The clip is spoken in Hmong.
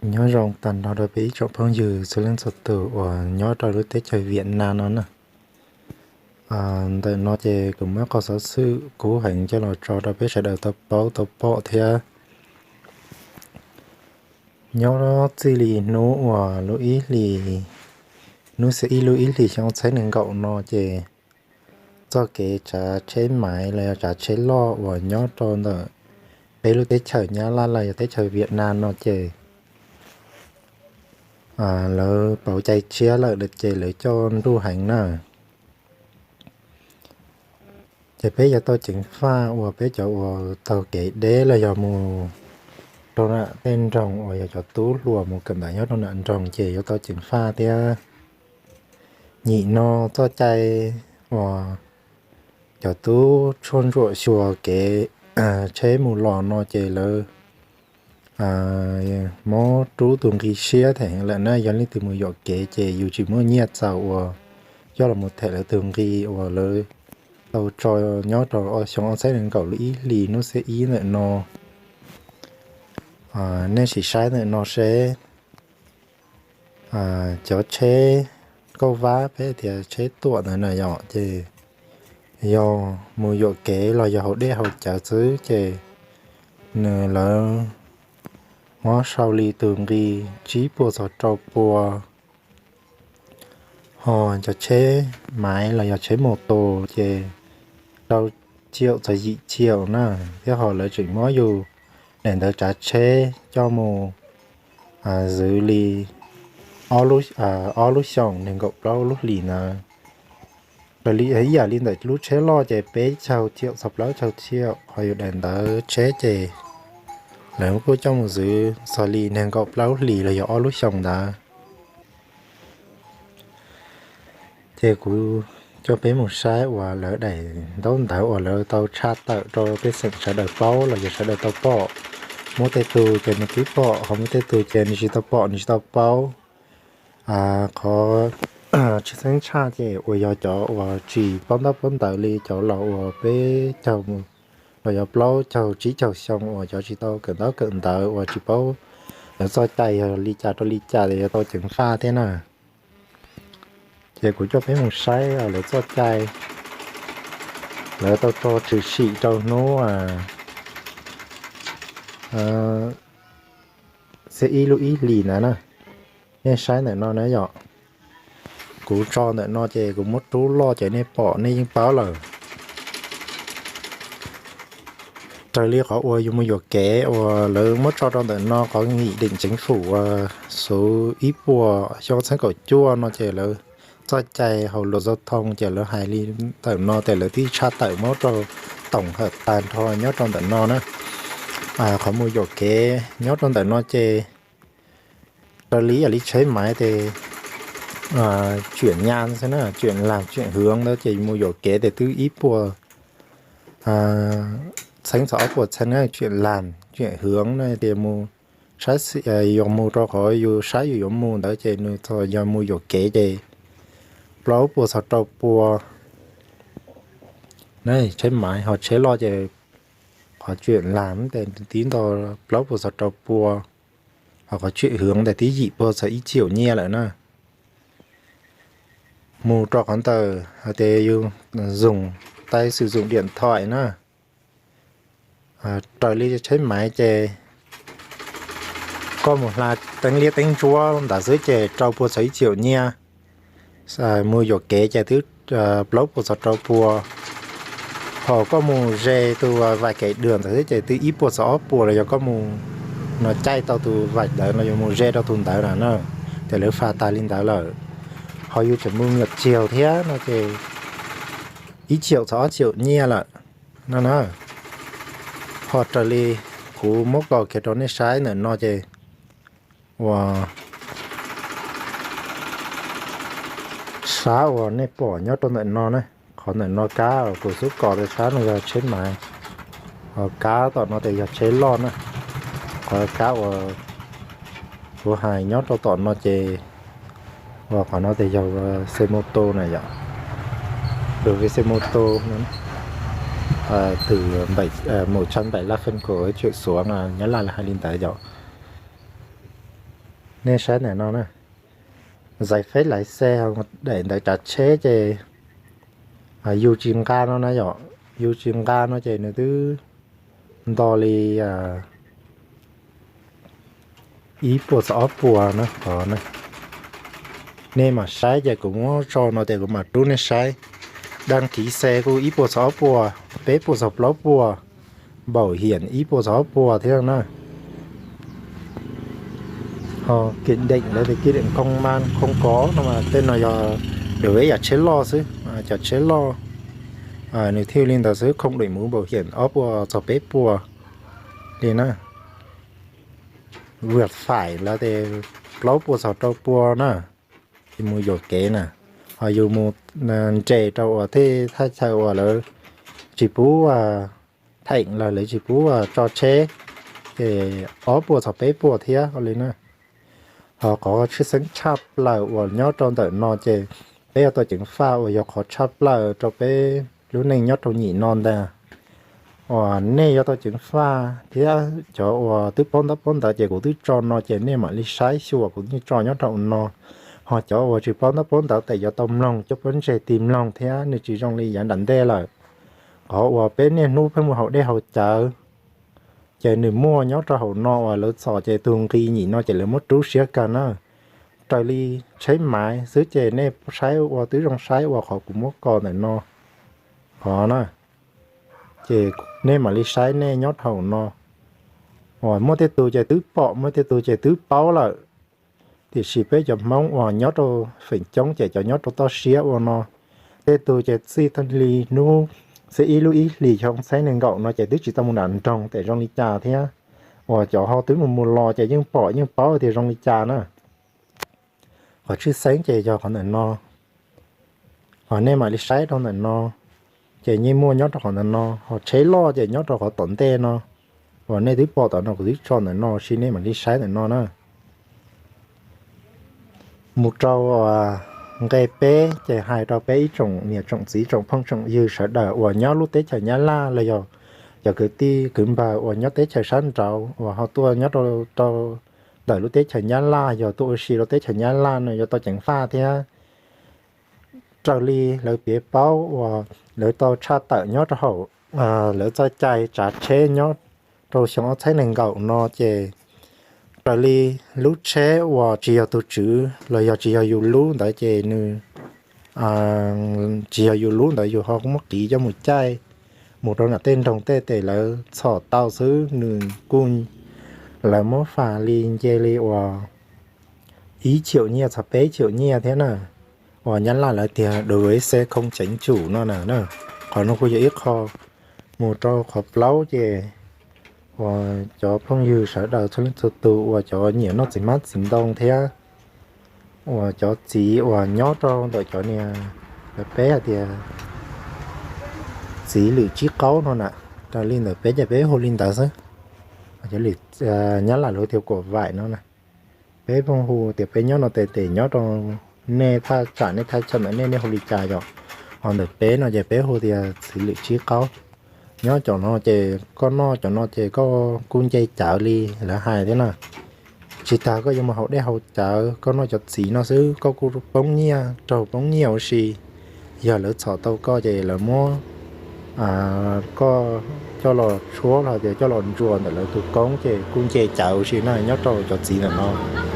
Nyob zoo tag nrho rau peb ib tsoom phooj ywg txhua leej txhua tus uas nyob rau lub teb chaws Vietnam no na. Ntawm no ces kuv muab qhov xov xwm kub heev coj los tso rau peb sawv daws tau paub tau pom thiab. Nyob txij li hnub uas lub ib hlis, hnub xiab ib lub ib hlis xyoo ob txhiab nees nkaum no ces txoj kev tsav tsheb maiv los yog tsav tsheb loj uas nyob rau ntawm peb lub teb chaws Nyab Laj los yog teb chaws Vietnam no ces lawv pauv cai tshiab lawm ces lawv coj nruj heev na. Ces peb yuav tau ceev faj uas peb cov uas taug kev deb los yog mus rau nram tej nroog uas yog cov tub hluas mus kawm ntawv nyob rau nram nroog ces yuav tau ceev faj thiab. Nyim no txoj cai uas cov tub tshuaj ntsuam xyuas kev tsheb mus los no ces lawv muab rub tus nqi siab them lawm na. Yog leej twg mus yuam kev ces yus tsis muaj nyiaj txaus uas coj los them lawv tus nqi uas lawv tau tso nyob rau xyoo ob txhiab nees nkaum lub ib hlis hnub xiab ib ntawm no. Nej sim saib ntawm no seb cov tsheb kauj vab peb tias tsheb tuam ntawd na yom, ces yog mus yuam kev los yog haus dej haus cawv xwb ces nws lawv muab sau li tus nqi tsib puas txog rau pua. Ho cov tsheb maiv los yog tsheb mus tus ces rau ciaum txog yim ciaum na, thiab ho lawv tseem muab yus daim ntawv tsav tsheb coj mus zwv li ob lub xyoos nees nkaum plaub lub hlis ntawd. Raws li ib yam li ntawm lub tsheb loj ces peb caug ciaum txog plaub caug ciaum, ho yus daim ntawv tsheb ces lawv kuj coj mus zwv txog li nees nkaum plaub lub hlis los yog ob lub xyoos ntawd. Ces kuv coj peb mus saib uas lawv daim ntaub ntawv uas lawv tau tshaj tawm rau pej xeem sawv daws paub los yog sawv daws tau pom. Muaj tej tug ces nws twb pom, ho muaj tej tug ces nws tsis tau pom nws tsis tau paub. Qhov tshwj xeeb tshaj ces uas yog cov uas tsis paub ntaub paub ntawv li cov laus uas peb caug los yog plaub caug tsib caug xyoo uas cov tsis tau kawm ntaub kawm ntawv uas tsis paub lawv txoj cai yog li cas rau li cas ces yuav tau ceev faj thiab na. Ces kuv coj peb mus saib lawv txoj cai, lawv tau tso tshwm sim rau hnub xiab ib lub ib hlis ntawd na. Nej saib ntawm no na yom, kuv tso ntawm no ces kuv muab rub loj ces nej pom nej yeej paub lawm. Raws li qhov uas yus mus yuam kev uas lawv muab tso rau ntawm no, qhov nghị định chính phủ số ib puas xyoo ob txhiab kaum cuaj no ces lawv txoj cai hauv luật giao thông ces lawv hais li ntawm no ces lawv twb tshaj tawm muab rau tổng hợp tag nrho nyob rau ntawm no na. Qhov mus yuam kev nyob rau ntawm no ces raws li ib yam li tsheb maiv ces chuyển nhượng xwb na, chuyển nhượng chuyển hướng ntawd ces mus yuam kev ces twb ib puas txheeb txog ob puas txheeb na, chuyển nhượng chuyển hướng na tias mus saib xwm yog mus rau qhov yus saib yus yuav mus ntawd ces nws txog yog mus yuam kev ces plaub puas txog rau pua. Tsheb maiv, ho tsheb loj ces qhov chuyển nhượng ces tib nto plaub puas txog rau pua, ho qhov chuyển hướng ces twb yim puas txog ib triệu nyiaj lawm na. Mus rau qhov ntawm hais tias yus dùng tay sử dụng điện thoại na, raws li tsheb maiv ces koj mus hla teeb liab teeb ntsuab ntawd xwb ces rau puas txog ib triệu nyiaj. Mus yuam kev ces twb plaub puas txog rau pua. Ho koj mus ze tus vạch kẻ đường ntawd xwb ces twb ib puas txog ob puas los yog koj mus no caij tau tus vạch ntawd los yog mus ze rau tus ntawd na na, ces lawv faj tas li ntawd lawm. Ho yus tseem mus ngược chiều thiab no ces ib triệu txog ob triệu nyiaj lawm no na. Ho raws li kuv muab kaus kiag rau nej saib ntawm no ces uas sab uas nej pom nyob rau ntawm no na, qhov ntawm no kab uas kuv xub kos rau sab no yog tsheb maiv, ho kab tom no ces yog tsheb loj na. Qhov kab uas kuv hais nyob rau tom no ces uas qhov no ces yog xe mô tô na yom, đối với xe mô tô từ một trăm bảy mươi lăm phân khối trở xuống, Nyab Laj hais li ntawd yom. Nej saib ntawm no na, giấy phép lái xe, daim ntawv tsav tsheb ces yus tsis nqa no na yom, yus tsis nqa no ces nws twb nto li ib puas txog ob puas na. Nej mam saib ces kuv muab tso no ces kuv mam rub nej saib. Đăng ký xe kuj ib puas txog ob puas, peb puas txog plaub puas, bảo hiểm ib puas txog ob puas thiab na. Ho kiểm định lawv tias kiểm định không man không có no mas tej no yog đối với yam tsheb loj xwb, cov tsheb loj nws thiaj li ntawd xwb, không đội mũ bảo hiểm ob puas txog peb puas li na. Vượt phải lawv tias plaub puas txog rau puas na, ces mus yuam kev na. Ho yus mus nres rau uas tej thaj chaw uas lawv tsis pub, theem lawv tsis pub tso tsheb, ces ob puas txog peb puas thiab li na. Ho qhov tshwj xeeb tshaj plaws uas nyob rau ntawm no ces peb yuav tau ceev faj uas yog qhov tshaj plaws rau peb lub neej nyob rau nyim no ntag. Uas nej yuav tau ceev faj thiab cov uas twb paub ntaub paub ntawv ces kuv twb tso no ces nej mam li saib xyuas, kuv yeej tso nyob rau no. Ho cov uas tsis paub ntaub paub ntawv tes yuav tau mloog, coj pob ntseg tig mloog thiab, nws tsis zoo li yav nram ntej lawm. Qhov uas peb niaj hnub pheej mus haus dej haus cawv ces nws muaj nyob rau hauv no uas lawv txhom ces tus nqi nyim no ces lawv muab rub siab kawg na. Raws li tsheb maiv xwb ces nej saib ua twb zoo saib uas qhov kuv muab kos ntawm no, qhov na, ces nej mam li saib nej nyob rau hauv no. Uas muaj tej tus ces twb pom, muaj tej tus ces twb paub lawm. Tiam sis peb cov Hmoob uas nyob rau feem coob ces cov nyob rau toj siab ua no, tej tus ces txij li hnub xiab ib lub ib hlis xyoo txhiab nees nkaum no ces twb tsis tau mus nram nroog tes zoo li cas thiab. Uas cov ho twb mus mus los ces yeej pom yeej paub tias zoo li cas na. Qhov tshwj xeeb ces yog qhov ntawm no, ho nej mam li saib rau ntawm no, ces yeej muaj nyob rau qhov ntawm no. Ho tsheb loj ces nyob rau qhov tom ntej no, uas nej twb pom tom no kuv twb tso ntawm no, sis nej mam li saib ntawm no na. Mus rau nqe peb ces hais rau peb ib tsoom niam tsoom txiv tsoom phooj tsoom ywg sawv daws uas nyob lub teb chaws Nyab Laj los yog cov kwv tij kwv npawg uas nyob teb chaws sab nraud uas ho tuaj nyob rau ntawm lub teb chaws Nyab Laj, yog tuaj ua si rau teb chaws Nyab Laj no yuav tau ceev faj thiab. Raws li lawv piav paub uas lawv tau tshaj tawm nyob rau hauv lawv txoj cai tsav tsheb nyob rau xyoo ob txhiab nees nkaum no ces raws li lub tsheb uas tsis yog tus tswv los yog tsis yog yus lub ntawd ces nws tsis yog yus lub ntawd yus ho muab qiv coj mus caij mus rau nram tej nroog tej tes lawv txhom tau xwb, nws kuj, lawv muab fas li nce li uas ib chim nyiaj txog peb chim nyiaj thiab na. Uas Nyab Laj lawv tias đối với xe không chính chủ no na. Qhov no kuj yog ib qho. Mus rau qhov plaub ces uas cov phooj ywg sawv daws txhua leej txhua tus uas cov nyiam noj txiv hmab txiv ntoo thiab uas cov txiv uas nyob rau ntawm cov niag, peb hais tias txiv lwm tsib qaub no na, raws li ntawd peb ces peb hu li ntawd xwb. Cov lwm, Nyab Laj lawv tias kuam vaim no na. Peb pheej hu tias peb nyob no tes tes nyob rau nej thaj tsam nej thaj chaw ntawm nej nej hu li cas yom. Ho ntawm peb no ces peb hu tias txiv lwm tsib qaub. Nyob cov no ces koj noj cov no ces koj kuj nce cawv li lawv hais thiab na. Tsis tas koj yuav mus haus dej haus cawv koj noj cov txiv no xwb koj kuj poob nyiaj raug poob nyiaj ua si. Yog lawv txhom tau koj ces lawv muab koj coj los tshuab los tias coj los ntsuas ntawm lawv tus koob ces kuj nce cawv ua si na nyob rau cov txiv ntawm no.